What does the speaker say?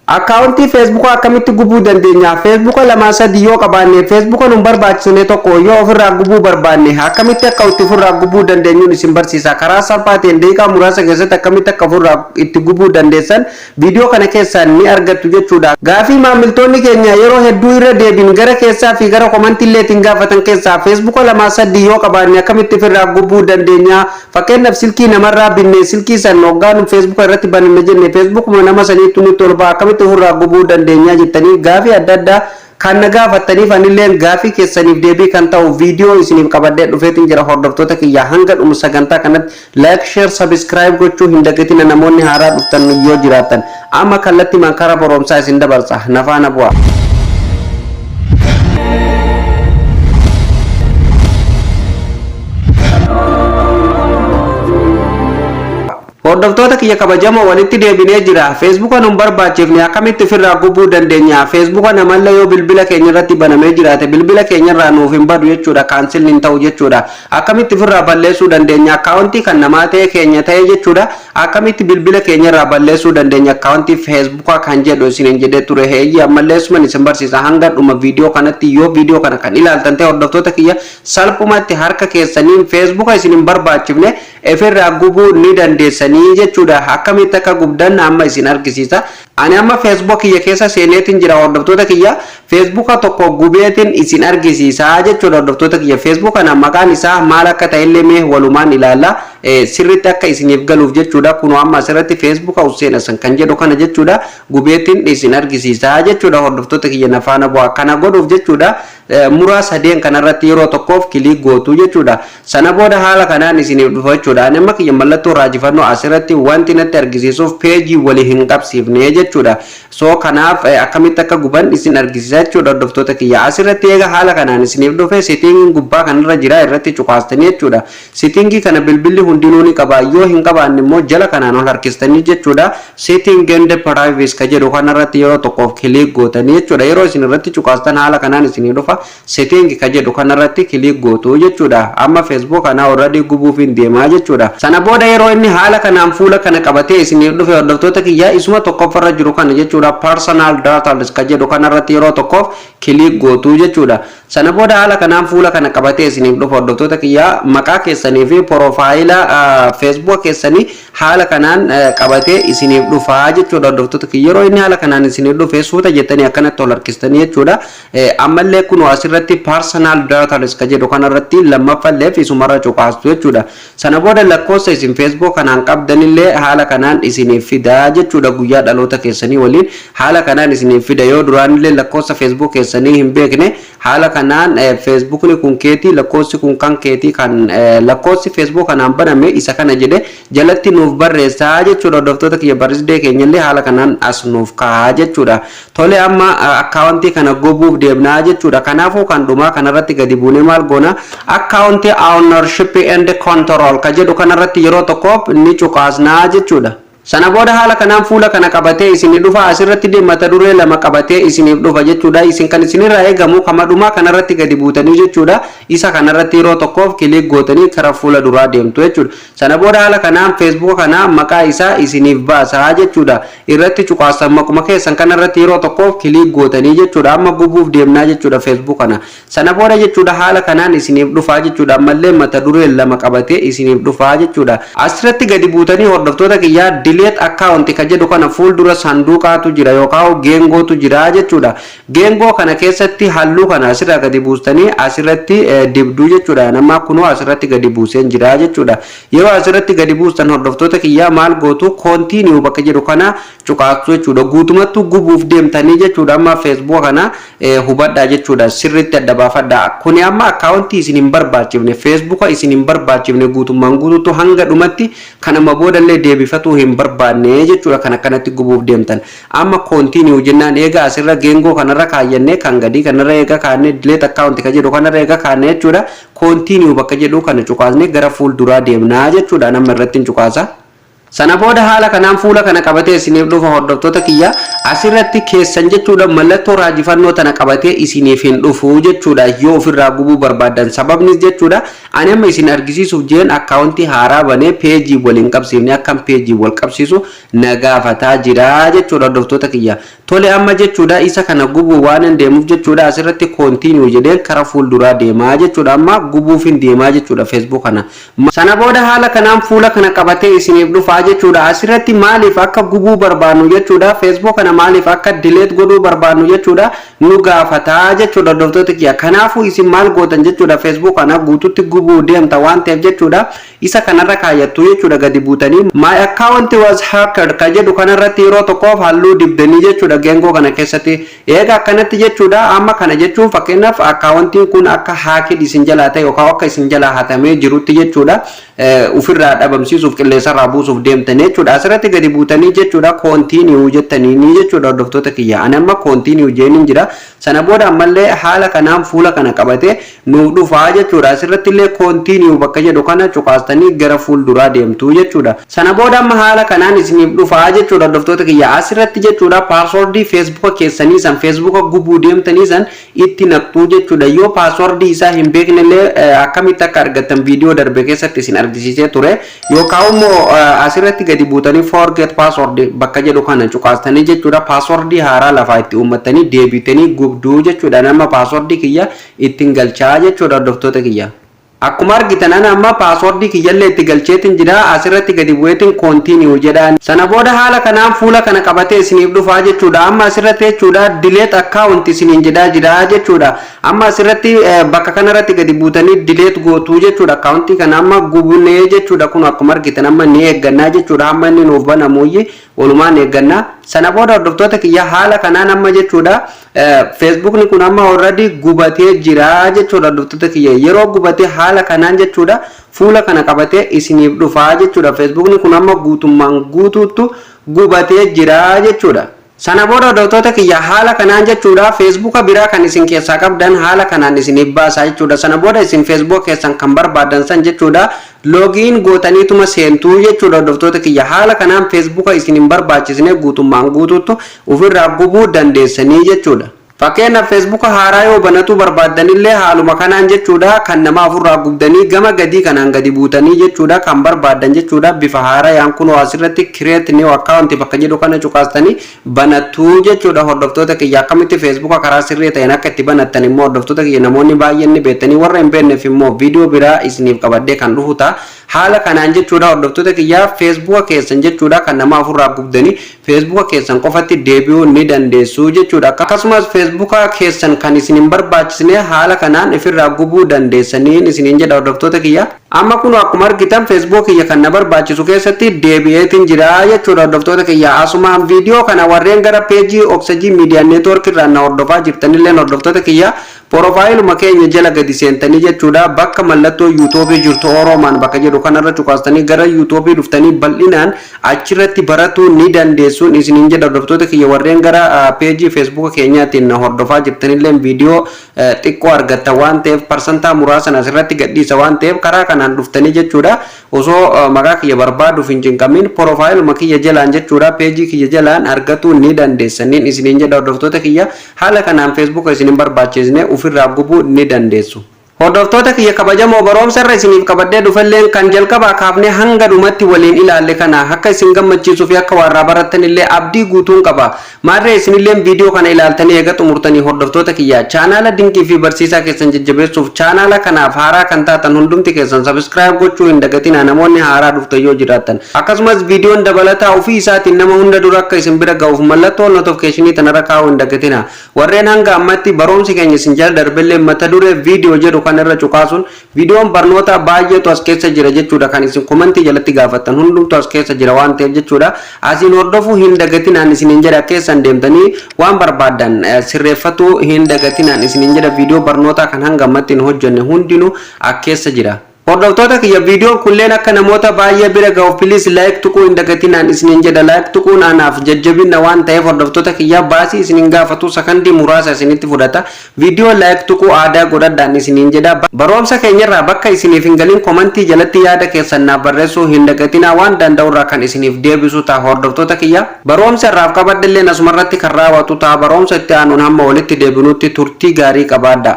Akkaawuntii Feesbuukaa akkamitti gubuu dandeenya? Feesbuuka lamaa sadii yoo qabaanne, Feesbuuka nun barbaachisne tokko yoo ofirraa gubuu barbaanne, akkamitti akka itti ofirraa gubuu dandeenyuun isin barsiisa. Karaa salphaa ta'een daqiiqaa muraasa keessatti akkamitti akka ofirraa itti gubuu dandeessan viidiyoo kana keessaan ni argattu jechuudha. Gaafii maamiltoonni keenya yeroo hedduu irra deebiin gara keessaa fi gara komantiilleetiin gaafatan keessaa, Feesbuuka lamaa sadii yoo qabaanne akkamitti ofirraa gubuu dandeenya? Fakkeenyaaf, silkii namarraa binne, silkii san hoggaa nu Feesbuuka irratti bananne jenne Feesbuukuma nama saniitu nutti ol ba'a, akkamitti ofirraa gubuu dandeenya jettanii gaafii adda addaa kan na gaafattaniif, anilleen gaafii keessaniif deebii kan ta'u viidiyoo isiniif qabadhee dhufeetiin jira. Hordoftoota kiyya, hanga dhumu sagantaa kanatti like, share, subscribe gochuu hin dagatina. Namoonni haaraa dhuftan yoo jiraattan, amma kallattii karaa barumsaa isin dabarsa, na faana bu'a. Hordoftoota kiyya kabajamoo, walitti deebinee jira. Feesbuuka nun barbaachifne akkamitti ofirraa gubuu dandeenya? Feesbuuka namallee yoo bilbila keenya irratti banamee jiraate bilbila keenya irraa nuuf hin badu jechuudha. Cancel hin ta'u jechuudha. Akkamitti ofirraa balleessuu dandeenya? Akkaawuntii kan namaa ta'e, keenya ta'e jechuudha. Akkamitti bilbila keenya irraa balleessuu dandeenya akkaawuntii Feesbuukaa kan jedhu isiniin jedhee ture. Heeyyii, ammallee suman isin barsiisa. Hanga dhuma viidiyoo kanatti yoo viidiyoo kana kan ilaaltan ta'e, hordoftoota kiyya, salphumatti harka keessaniin Feesbuuka isin hin barbaachifne ofirraa gubuu ni dandeessanii jechuudha. Akkamitti akka gubdan amma isin argisiisa. Ani amma Facebook kiyya keessa seeneetiin jira, hordoftoota kiyya. Feesbuuka tokko gubeetiin isin argisiisa jechuudha, hordoftoota kiyya. Facebook kana maqaan isaa maal akka ta'ellee mee walumaan ilaalla. Sirriitti akka isiniif galuuf jechuudha. Kunoo amma asirratti Feesbuuka Hussein Hassan kan jedhu kana jechuudha. Gubeetiin isin argisiisa jechuudha, hordoftoota kiyya, na faana bu'aa. Kana godhuuf jechuudha, muraa sadeen kanarratti yeroo tokkoof click gootu jechuudha. Sana booda haala kanaan isiniif dhufa jechuudha. Ani amma kiyya mallattoo raajifannoo asirratti wanti natti argisiisuuf peejii walii hin qabsiifne jechuudha. So kanaaf akkamitti akka guban isin argisiisa jechuudha, hordoftoota kiyya. Asirratti eega haala kanaan isiniif dhufe, settingiin gubbaa kanarra jira, irratti cuqaastanii jechuudha. Settingii kana bilbilli hundinuu ni qaba. Yoo hin qabaanne immoo jala kanaan ol harkistanii jechuudha. Setting and privacy ka jedhu kanarratti yeroo tokkoof click gootanii jechuudha. Yeroo isin irratti cuqaastan haala kanaan isinii dhufa. Setting ka jedhu kanarratti click gootu jechuudha. Amma Facebook kana already gubuuf hin deemaa jechuudha. Sana booda yeroo inni haala kanaan fuula kana qabatee isiniif dhufe, hordoftoota kiyya, isuma tokkoffarra jiru kana jechuudha. Personal data ka jedhu kanarratti yeroo tokkoof click gootu jechuudha. Sana booda haala kanaan fuula kana qabatee isiniif dhufa, hordoftoota kiyya. Maqaa keessanii fi profile Facebook keessanii haala kanaan qabatee isiniif dhufa jechuudha, hordoftoota kiyya. Yeroo inni haala kanaan isiniif dhufe, suuta jettanii akkanatti ol harkistanii jechuudha. Ammallee kun asirratti personal data ka jedhu kanarratti lammaffallee fi isumarra cuqaastu jechuudha. Sana booda lakkoofsa isin Facebook kanaan qabdanillee haala kanaan isiniif fida jechuudha. Guyyaa dhaloota keessanii waliin haala kanaan isiniif fida. Yoo duraanillee lakkoofsa Facebook keessanii hin beekne, haala kanaan Facebookni kun keetii, lakkoofsi kun kan keetii, kan lakkoofsi Facebook kanaan baname isa kana jedhe jalatti nuuf barreessaa jechuudha. Hordoftoota kiyya, birthday keenyallee haala kanaan as nuuf kaa'aa jechuudha. Tole, amma akkaawuntii kana gubuuf deemnaa jechuudha. Kanaafuu kan dhumaa kanarratti gadi buunee maal goona? Account ownership and control ka jedhu kanarratti yeroo tokkoof ni cuqaasnaa jechuudha. Sana booda haala kanaan fuula kana qabatee isinii dhufa. Asirratti mata duree lama qabatee isiniif dhufa jechuudha. Isin kan isinirraa eegamu kama dhumaa kanarratti gadi buutanii jechuudha. Isa kanarratti yeroo tokkoof click gootanii kara fuula duraa deemtu jechuudha. Sana booda haala kanaan Feesbuuka kana maqaa isaa isiniif baasaa jechuudha. Irratti cuqaasan, maquma keessan kanarratti yeroo tokkoof click gootanii jechuudha. Amma gubuuf deemnaa jechuudha Feesbuuk kana. Sana booda jechuudha, haala kanaan isiniif dhufaa jechuudha. Ammallee mata duree lama qabatee isiniif dhufaa jechuudha. Asirratti gadi buutanii, hordoftoota kiyyaa, delete account ka jedhu kana fuuldura sanduuqaatu jira yookaan geengootu jira jechuudha. Geengoo kana keessatti halluu kana asirraa gadi buustanii asirratti dibduu jechuudha. Nama kunoo asirratti gadi buuseen jira jechuudha. Yeroo asirratti gadi buustan, hordoftoota kiyyaa, maal gootu? Continue bakka jedhu kana cuqaastu jechuudha. Guutumattuu gubuuf deemtanii jechuudha. Amma Facebook kana hubadhaa jechuudha. Sirriitti adda baafadhaa. Kuni amma akkaawuntii isin hin barbaachifne, Facebook isin hin barbaachifne, guutummaan guutuutu hanga dhumatti kan amma boodallee deebifatuu hin barbaanne jechuudha. Kan akkanatti gubuuf deemtan. Amma continue jennaan, eega asirra geengoo kanarra kaayyannee, kan gadii kanarra eega kaannee, delete account ka jedhu kanarra eega kaannee jechuudha. Continue bakka jedhu kana cuqaasnee gara fuulduraa deemnaa jechuudha. Nama irratti hin cuqaasa. Sana booda haala kanaan fuula kana qabatee isiniif dhufa, hordoftoota kiyya. Asirratti keessan jechuudha mallattoo raajifannoo tana qabatee isiniif hin dhufu jechuudha yoo ofirraa gubuu barbaaddan. Sababnis jechuudha, ani amma isin argisiisuuf jeen akkaawuntii haaraa banee peejii waliin qabsiifne, akkam peejii wal qabsiisu na gaafataa jira jechuudha, hordoftoota kiyya. Tole, amma jechuudha isa kana gubuu waan hin deemuuf jechuudha, asirratti continue jedheen kara fuulduraa deemaa jechuudha. Amma gubuuf hin deemaa jechuudha Facebook kana. Sana booda haala kanaan fuula kana qabatee isiniif dhufaa jechuudha. Asirratti maaliif akka gubuu barbaannu jechuudha, Facebook kana maaliif akka delete godhuu barbaannu jechuudha nu gaafataa jechuudha, hordoftoota kiyya. Kanaafuu isin maal gootan jechuudha? Facebook kana guututti gubuu deemta waan ta'eef jechuudha, isa kanarra kaayyattu jechuudha. Gadi buutanii "My account was hacked" ka jedhu kanarratti yeroo tokkoof halluu dibdanii jechuudha geengoo kana keessatti. Eega akkanatti jechuudha, amma kana jechuun fakkeenyaaf akkaawuntiin kun akka hacked isin jalaa ta'e yookaan akka isin jalaa hatamee jirutti jechuudha, ofirraa dhabamsiisuuf, qilleensarraa buusuuf deemtanii jechuudha. Asirratti gadi buutanii jechuudha continue jettanii jechuudha, hordoftoota kiyya. Ani amma continue jeeniin jira. Sana booda ammallee haala kanaan fuula kana qabatee nuuf dhufaa jechuudha. Asirratti illee continue bakka jedhu kana cuqaastanii gara fuulduraa deemtu jechuudha. Sana booda amma haala kanaan isiniif dhufaa jechuudha, hordoftoota kiyya. Asirratti jechuudha paaswordii Feesbuuka keessanii san, Feesbuuka gubuu deemtanii san itti naqxuu jechuudha. Yoo paaswordii isaa hin beeknellee akkamitti akka argattan viidiyoo darbe keessatti isin argisiisee ture. Yookaan immoo asirratti gadi buutanii "forget password" bakka jedhu kana cuqaastanii jechuudha, paaswordii haaraa lafaa itti uummattanii deebitanii gubduu jechuudha. Nama paaswordii kiyya ittiin galchaa jechuudha, hordoftoota kiyya. Akkuma argitan ana amma paaswordii kiyyallee itti galcheetin jira. Asirratti gadi bu'eetin continue jedhaan. Sana booda haala kanaan fuula kana qabatee isiniif dhufaa jechuudha. Amma asirratti jechuudha "delete account" isiniin jedhaa jira jechuudha. Amma asirratti bakka kanarratti gadi buutanii delete gootuu jechuudha. Akkaawuntii kana amma gubnee jechuudha. Kun akkuma argitan amma ni eeggannaa jechuudha. Amma inni nuuf banamuuyyi walumaan eeggannaa. Sana booda, hordoftoota kiyya, haala kanaan amma jechuudha Feesbuukni kun amma already gubatee jira jechuudha, hordoftoota kiyya. Yeroo gubatee haala kanaan jechuudha fuula kana qabatee isiniif dhufaa jechuudha. Feesbuukni kun amma guutummaan guutuuttu gubatee jira jechuudha. Sana booda, hordoftoota kiyya, haala kanaan jechuudha Feesbuuka biraa kan isin keessaa qabdan haala kanaan isiniif baasaa jechuudha. Sana booda isin Feesbuuka keessan kan barbaadan san jechuudha login gootaniituma seentuu jechuudha, hordoftoota kiyya. Haala kanaan Feesbuuka isin hin barbaachisne guutummaan guutuuttu ofirraa gubuu dandeessanii jechuudha. Fakkeenyaaf Feesbuuka haaraa yoo banatuu barbaaddanillee haaluma kanaan jechuudha kan nama ofirraa gubdanii gama gadii kanaan gadi buutanii jechuudha kan barbaaddan jechuudha bifa haarayaan kunoo asirratti "create new account" bakka jedhu kana cuqaastanii banattuu jechuudha, hordoftoota kiyya. Akkamitti Feesbuuka karaa sirrii ta'een akka itti banattan immoo, hordoftoota kiyya, namoonni baay'een ni beektanii, warra hin beekneef immoo viidiyoo biraa isiniif qabadhee kan dhufu ta'a. Haala kanaan jechuudha, hordoftoota kiyya, Feesbuuka keessan jechuudha kan nama ofirraa gubdanii Feesbuuka keessan qofatti deebi'uu ni dandeessu jechuudha. Akkasumas Feesbuuka keessan kan isin hin barbaachisne haala kanaan ofirraa gubuu dandeessaniin isiniin jedha, hordoftoota kiyya. Amma kun akkuma argitan Feesbuuk kiyya kan na barbaachisu keessatti deebi'eetiin jira jechuudha, hordoftoota kiyya. Asumaan viidiyoo kana warreen gara peejii Oksajii Miidiyaa Neetwoork irraa na hordofaa jirtanillee, hordoftoota kiyya, porofaayiluma keenya jala gadi seentanii jechuudha bakka mallattoo Yuutuubii jirtu Oroomaan bakka jedhu kanarra cuqaastanii gara Yuutuubii dhuftanii bal'inaan achirratti baratuu ni dandeessuun isiniin jedha, hordoftoota kiyya. Warreen gara peejii Feesbuuka keenyaatiin na hordofaa jirtanillee viidiyoo xiqqoo argatta waan ta'eef, parsantaa muraasan asirratti gadhiisa waan ta'eef, karaa kanaan dhuftanii jechuudha osoo maqaa kiyya barbaaduuf hin cinqamin porofaayiluma kiyya jalaan jechuudha, peejii kiyya jalaan argatuu ni dandeessaniin isiniin jedha, hordoftoota kiyya. Haala kanaan Feesbuuka isin hin barbaachisne ofirraa gubuu ni dandeessu. Hordoftoota kiyya kabajamoo, barumsa irra isiniif qabadhee dhufelleen kan jalqabaa kaafnee hanga dhumatti waliin ilaalle kana akka isin gammachiisuu fi akka warraa barattan illee abdii guutuun qaba. Maarree isinilleen viidiyoo kana ilaaltanii eega xumurtanii, hordoftoota kiyya, chaanaala dinqii fi barsiisaa keessan jajjabeessuuf chaanaala kanaaf haaraa kan taatan hundumti keessan subscribe gochuu hin dagatinaa, namoonni haaraa dhuftan yoo jiraattan. Akkasumas viidiyoon dabalataa ofii isaatiin nama hunda dura akka isin bira ga'uuf mallattoo notifiikeeshinii tanarra kaa'uu hin dagatinaa. Warreen hanga ammatti barumsi keenya isin jala darbellee mata duree viidiyoo jedhu kan irra cuqaasuun viidiyoon barnoota baay'eetu as keessa jira jechuudha. Kan isin komantii jalatti gaafattan hundumtu as keessa jira waan ta'eef jechuudha, asiin hordofuu hin dagatinaan isiniin jedha. Keessan deemtanii waan barbaaddan sirreeffatuu hin dagatinaan isiniin jedha. Viidiyoo barnootaa kan hanga ammatti hin hojjenne hundinuu as keessa jira. Hordoftoota kiyya, viidiyoon kunneen akka namoota baay'ee bira ga'uuf please like tuquu hin dagatinaan isiniin jedha. Like tuquun anaaf jajjabina waan ta'eef, hordoftoota kiyya, baasii isiniin gaafatu, sakandii muraasa isinitti fudhata. Viidiyoo like tuquu aadaa godhadhaan isiniin jedha. Barumsa keenyarraa bakka isiniif hin galin komantii jalatti yaada keessan naaf barreessuu hin dagatinaa, waan danda'urraa kan isiniif deebisu ta'a. Hordoftoota kiyya, barumsa irraaf qabadhilleen asumarratti kan raawwatu ta'a. Barumsa itti aanuun hamma walitti deebinutti turtii gaarii qabaadha.